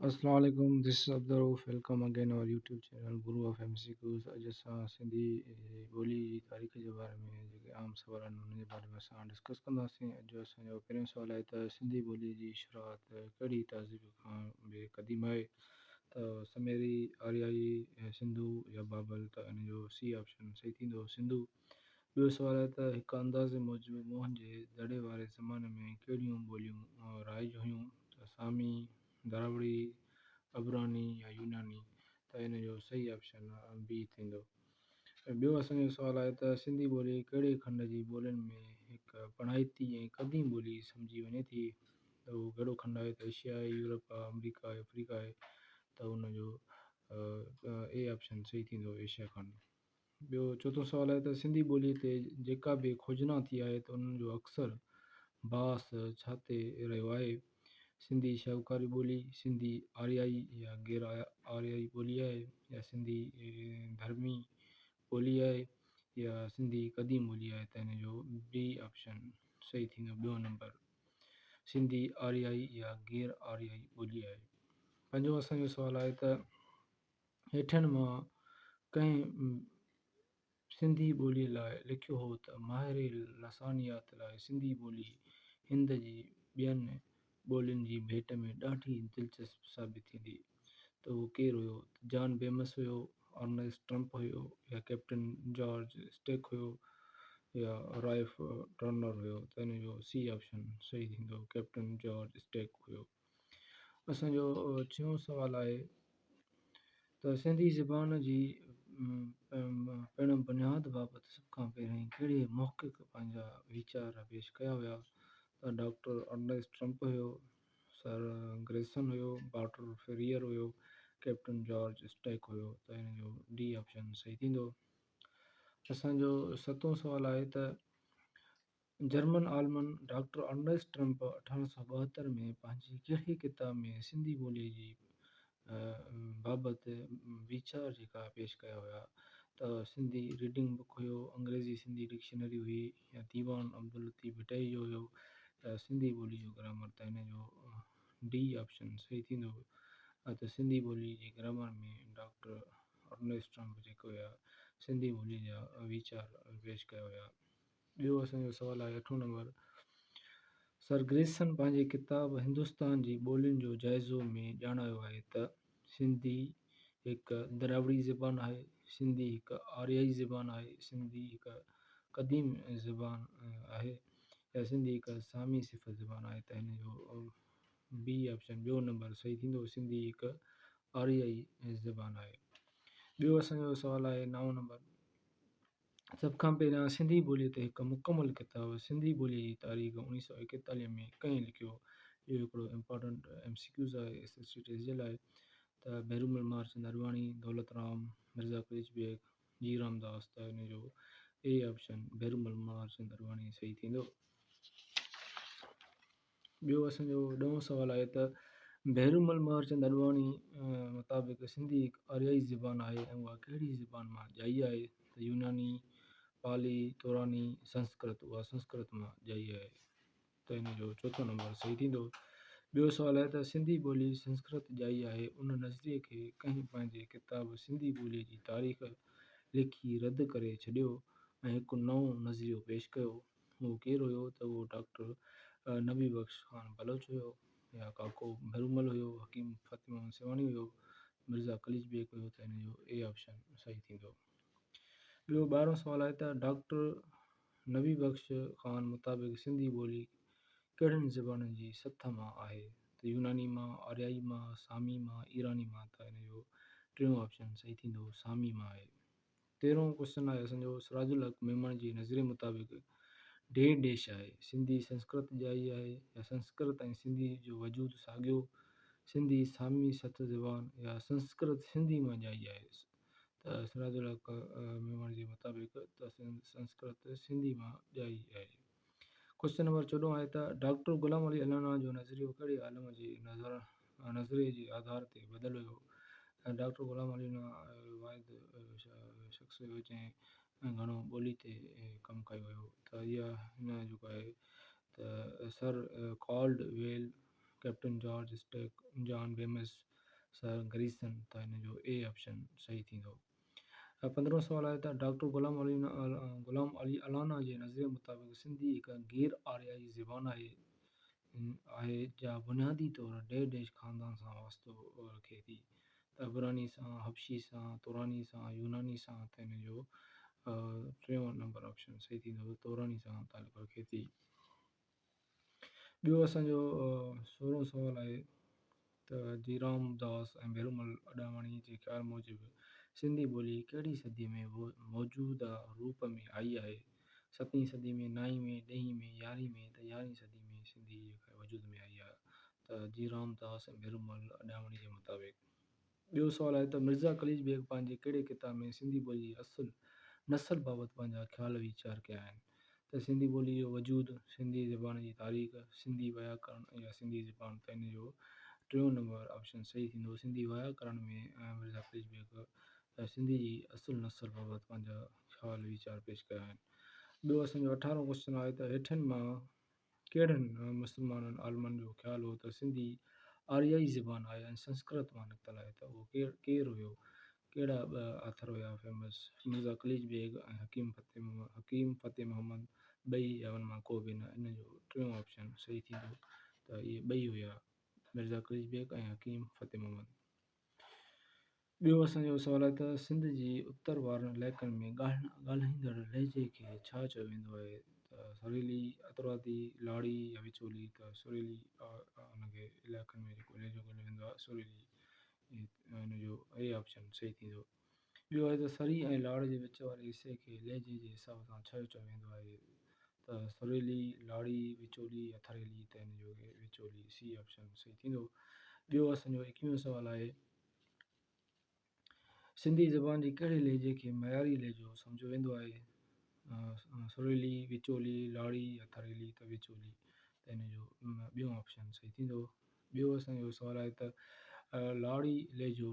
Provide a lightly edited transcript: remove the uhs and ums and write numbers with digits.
اسلام عليڪم this is Abdul Rauf welcome again our YouTube channel guru of M C Qs اڄ اسان سنڌي ٻولي جي تاريخ جي باري ۾ جيڪي عام سوال آهن انهن جي باري ۾ اسان ڊسڪس ڪنداسين اڄ جو اسان جو پهريون سوال آهي ته سنڌي ٻولي جي شروعات ڪهڙي تهذيب کان به قديم آهي ته سميري آريائي سنڌو يا بابل ته ان جو سي آپشن صحيح ٿيندو سنڌو ٻيو سوال آهي ته هڪ اندازي موجب موهن جي دڙي واري زماني ۾ ڪهڙيون ٻوليون رائج هيون ته سامي، دراوڙي، عبراني يا يوناني ته ان جو صحيح آپشن بي ٿيندو. ٻيو اسان جو سوال آهي ته سنڌي ٻولي ڪهڙي کنڊ جي ٻولين ۾ هڪ پڻائتي ۽ قديم ٻولي سمجهي وڃي ٿي ته اهو ڪهڙو کنڊ آهي ته ايشيا آهي، يورپ آهي، آمريڪا آهي، آفريڪا آهي ته ان جو اي آپشن صحيح ٿيندو ايشيا کنڊ. ٻيو چوٿون سوال آهي ته سنڌي ٻوليء تي جيڪا به کوجنا ٿي آهي ته انهن جو اڪثر باس ڇا تي رهيو آهي؟ سنڌي شاهوڪاري ٻولي، سنڌي آريائي يا غير آريائي ٻولي آهي يا سنڌي ڌرمي ٻولي آهي يا سنڌي قديم ٻولي آهي ته ان جو بي آپشن صحيح ٿيندو ٻيو نمبر سنڌي آريائي يا غير آريائي ٻولي آهي. پنجون اسان جو سوال آهي ته هيٺين مان ڪنهن سنڌي ٻوليء لاء لکيو هو ته ماهر لسانيات لاء سنڌي ٻولي هند جي ٻين ٻولين جي ڀيٽ ۾ ڏاڍي دلچسپ ثابت ٿيندي ته اهو ڪير هيو؟ جان بيمس هيو، ارنيسٽ ٽرمپ هيو يا ڪئپٽن جارج اسٽيڪ هيو يا رائف ٽرنر هيو ته ان جو سي آپشن صحيح ٿيندو ڪئپٽن جارج اسٽيڪ هيو. اسان جو ڇهون سوال آهي ته سنڌي زبان جي پڻ بنياد بابت سڀ کان پهرين ڪهڙي محقق پنهنجا ويچار پيش ڪيا هيا ته ڊاڪٽر ارنيسٽ ٽرمپ هيو، سر گريسن هيو، بارٽر فريئر هيو، ڪئپٽن جارج اسٽيڪ هيو ته ان جو ڊي آپشن صحيح ٿيندو. اسان جو ستون سوال آهي ته جرمن عالمن ڊاڪٽر ارنيسٽ ٽرمپ 1872 ۾ پنهنجي ڪهڙي ڪتاب ۾ سنڌي ٻوليء جي بابت ويچار جيڪا پيش ڪيا هيا ته سنڌي ريڊنگ بڪ هيو، انگريزي سنڌي ڊڪشنري هئي يا ديوان عبداللطيف ڀٽائي جو هيو يا سنڌي ٻولي جو گرامر ته هن جو ڊي آپشن صحيح ٿيندو ته سنڌي ٻولي جي گرامر ۾ ڊاڪٽر ارنيسٽ ٽرمپ جيڪو هيا سنڌي ٻولي جا ويچار پيش ڪيا هيا. ٻيو اسان جو سوال آهي اٺون نمبر سر گريسن پنهنجي ڪتاب هندستان جي ٻولين جو جائزو ۾ ڄاڻايو آهي ته سنڌي هڪ دراوڙي زبان آهي، سنڌي هڪ آريائي زبان آهي، سنڌي هڪ قديم زبان آهي يا سنڌي هڪ سامي صفت زبان آهي ته هن جو بي آپشن ٻيو نمبر صحيح ٿيندو سنڌي هڪ آريائي زبان آهي. ٻيو اسان جو سوال آهي نائون نمبر سڀ کان پهريان سنڌي ٻوليء تي هڪ مڪمل ڪتاب سنڌي ٻوليء جي تاريخ 1941 ۾ ڪنهن لکيو؟ اهو هڪڙو امپارٽنٽ ايم سي ڪيوز آهي ايس ايس سي ٽيسٽ جي لاء ته ڀيرومل مهارچند اڏواڻي، دولت رام، مرزا قليچ بيگ، جي رامداس ته ان جو اي آپشن ڀيرومل مهارچند اڏواڻي صحيح ٿيندو. ٻيو اسان جو ڏهون سوال آهي ته ڀيرومل مهرچند اڏواڻي مطابق سنڌي هڪ آريائي زبان آهي ۽ اها ڪهڙي زبان مان ڄائي آهي ته يوناني، پالي، توراني، سنسڪرت اها سنسڪرت مان ڄائي آهي ته ان جو چوٿون نمبر صحيح ٿيندو. ٻيو سوال آهي ته سنڌي ٻولي سنسڪرت ڄائي آهي ان نظريي کي ڪنهن پنهنجي ڪتاب سنڌي ٻوليء جي تاريخ لکي رد ڪري ڇڏيو ۽ هڪ نئون نظريو پيش ڪيو. اهو ڪير هيو ته اهو ڊاڪٽر نبي بخش خان بلوچ هيو يا ڪاڪو ڀيرومل هيو، حڪيم فتح محمد سيوهاڻي هيو، مرزا قليچ بيگ هيو ته ان جو اي آپشن صحيح ٿيندو. ٻيو ٻارهون سوال آهي ته ڊاڪٽر نبي بخش خان مطابق سنڌي ٻولي ڪهڙين زبانن جي سٿ مان آهي ته يوناني مان، آريائي مان، سامي مان، ايراني مان ته ان جو ٽيون آپشن صحيح ٿيندو سامي مان آهي. تيرهون ڪوئسچن آهي اسان جو سراج الحق ميمڻ جي نظريي مطابق ڊي ڊيش آهي سنڌي سنسڪرت ڄائي آهي يا سنسڪرت ۽ سنڌي جو وجود ساڳيو سنڌي سامي ست زبان يا سنسڪرت سنڌي مان ڄائي آهي ته سراج الحق ميمڻ جي مطابق ته سنسڪرت سنڌي مان ڄائي آهي. ڪوئسچن نمبر چوڏهون آهي ته ڊاڪٽر غلام علي الانا جو نظريو ڪهڙي عالم جي نظريي جي آڌار تي ٻڌل هيو؟ ڊاڪٽر غلام علي الانا واحد شخص هيو جنهن گهڻو ٻولي تي ڪم ڪيو هيو ته اها هن جيڪو آهي ته سر ڪالڊ ويل، Captain George Stack, John Bemis, sir Grierson ته ان جو اي آپشن صحيح ٿيندو. پندرهون سوال آهي ته ڊاڪٽر غلام علي غلام علي الانا جي نظريي مطابق سنڌي هڪ غير آريائي زبان آهي آهي جا بنيادي طور ڊيش ڊيش خاندان سان واسطو رکي ٿي ته عبراني سان، حبشي سان، توراني سان، يوناني سان ته ان جو ٽيون نمبر آپشن صحيح ٿيندو ته توراني سان تعلق رکي ٿي. ٻيو اسان جو سورهون سوال آهي ته جيرام داس ۽ ڀيرومل اڏاوڻي جي خيال موجب سنڌي ٻولي ڪهڙي صديء ۾ موجوده روپ ۾ آئي آهي؟ ستين صدي ۾، نائين ۾، ڏهين ۾، يارهين ۾ ته يارهين صدي ۾ سنڌي جيڪا وجود ۾ آئي آهي ته جيرام داس ۽ ڀيرومل اڏاوڻي جي مطابق. ٻيو سوال آهي ته مرزا قليچ بيگ پنهنجي ڪهڙي ڪتاب ۾ سنڌي ٻولي جي اصل نسل بابت پنهنجا خيال ويچار ڪيا آهن ته سنڌي ٻولي جو وجود، سنڌي زبان جي تاريخ، سنڌي وياڪرڻ يا سنڌي زبان ته ان جو ٽيون نمبر آپشن صحيح ٿيندو سنڌي وياڪرڻ ۾ مرزا قليچ بيگ سنڌي جي اصل نسل بابت پنهنجا خيال ويچار پيش ڪيا آهن. ٻيو اسان جو اٺارهون ڪوئسچن آهي ته هيٺين مان ڪهڙن مسلمانن عالمن جو خيال هو ته سنڌي آريائي زبان آهي ۽ سنسڪرت مان نڪتل آهي ته اهو ڪير ڪير هيو؟ ڪهڙا ٻه آٿر هيا فيمس مرزا قليچ بيگ ۽ حڪيم فتح محمد حڪيم فتح محمد ٻئي يا ان مان ڪو به نه ان جو ٽيون آپشن صحيح ٿيندو ته اهي ٻئي هيا مرزا قليچ بيگ ۽ حڪيم فتح محمد. ٻيو اسان جو سوال آهي ته سنڌ جي اتر وارن علائقن ۾ ڳالهائيندڙ لهجي کي ڇا چيو ويندو آهي ته سريلي، اترادي، لاڙي يا وچولي ته سريلي ان کي علائقن ۾ جيڪو لهجو ڳالهايو ويندو آهي سريلي ان جو اي آپشن صحيح ٿيندو. ٻيو آهي ته سري ۽ لاڙ جي وچ واري حصي کي لهجي جي حساب سان ڇا چيو ويندو آهي ته سريلي، لاڙي، وچولي يا ٿريلي ته ان جو وچولي سي آپشن صحيح ٿيندو. ٻيو اسان جو ايڪويهون سوال آهي. سنڌي زبان جي ڪهڙي لهجي کي معياري لهجو سمجهيو ويندو آهي؟ سريلي، وچولي، لاڙي يا ٿريلي ته وچولي ته ان جو ٻيون آپشن صحيح ٿيندو. ٻيو اسان جو سوال آهي ته لاڙي لهجو